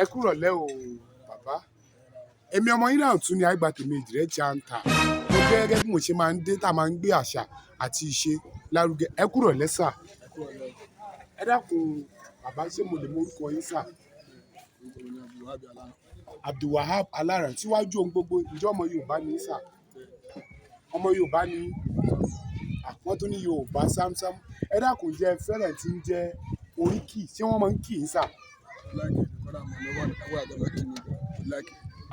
Ẹ kúrọ̀lẹ́ o bàbá. Èmi ọmọ yín náà tún ní àgbà tèmi ìjìrẹ́ jàǹtà. Mo jẹ́ gẹ́gẹ́ bí mo ṣe máa ń dé tá a máa ń gbé àṣà àti ìṣe lárugẹ. Ẹ kúrọ̀lẹ́ sà. Ẹ dákun bàbá, ṣé mo lè mọ orúkọ yín sà? Abdulwahab Alaran. Síwájú ohun gbogbo, ǹjẹ́ ọmọ Yorùbá ni yín sà? Ọmọ Yorùbá ni yín. Àwọn tó ní Yorùbá sámsám. Ẹ dákun, jẹ́ fẹ́rẹ̀ tí ń jẹ́ oríkì, ṣé wọ́n máa ń kì í sà?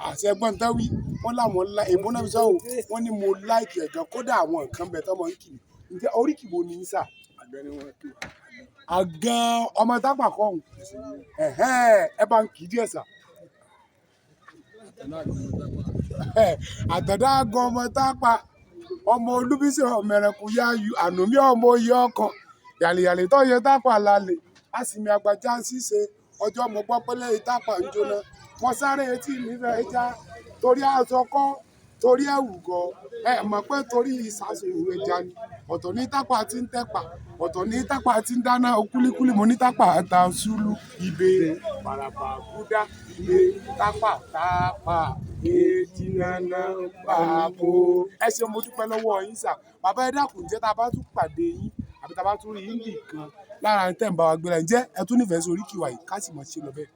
Àti ẹgbọ́n tán wí, wọ́n láwọn ńlá èbó náà fi sọ ọ́, wọ́n ní mo like ẹ̀ gan, kódà àwọn nǹkan bẹ tán máa ń kì í. Ǹjẹ́ oríkì wo ni yín sà? Àgàn ọmọ tápà kọ́hún. Ẹ̀hẹ́n, ẹ bá ń kì í díẹ̀ sà. Àtàndá gan ọmọ tápà, ọmọ Olúbísí ọmọ ẹranko yáyù, ànàmí ọmọ oyè ọkàn, yàlẹ̀yàlẹ̀ tó yẹ tápà lálẹ́, àsìmí àgbàjá ṣíṣe, ọjọ́ mo gbọ́ pẹ́lẹ́ ìtápà ń jóná, mo sáré etí mi fẹ́ já, torí aṣọ kọ́, torí ẹ̀wù gọ̀, ẹ mọ̀ pé torí ìsásùn ẹja ni, ọ̀tọ̀ ní tápà tí ń tẹ̀pà, ọ̀tọ̀ ní tápà tí ń dáná kúlíkúlí, mo ní tápà ta ṣúlù, ibè bàràbà búdá, ibè tápà tápà èjì nana pàbó. Ẹ ṣeun, mo dúpẹ́ lọ́wọ́ yín sà. Bàbá, ẹ dákun, ǹjẹ́ tá a bá tún pàdé yín àbí tá a bá tún rí yín nìkan lára tẹ̀ ń bá wa gbéra, ǹjẹ́ ẹ tún nífẹ̀ẹ́ sí oríkì wa yìí ká sì mọ̀ ṣe lọ bẹ́ẹ̀?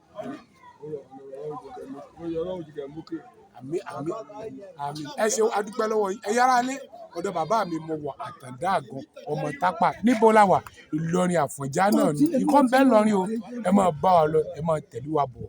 Àmín, àmín, àmín. Ẹ ṣeun, a dúpẹ́ lọ́wọ́ yín. Ẹ̀yin ará ilé, ọ̀dọ̀ bàbá mi mo wà, Àtàndá Àgàn ọmọ Tápà. Níbo la wà? Ìlọrin Àfọ̀njá náà ni. Ìkọ́ ń bẹ Ìlọrin o. Ẹ máa bá wa lọ, ẹ máa tẹ̀lé wa bọ̀.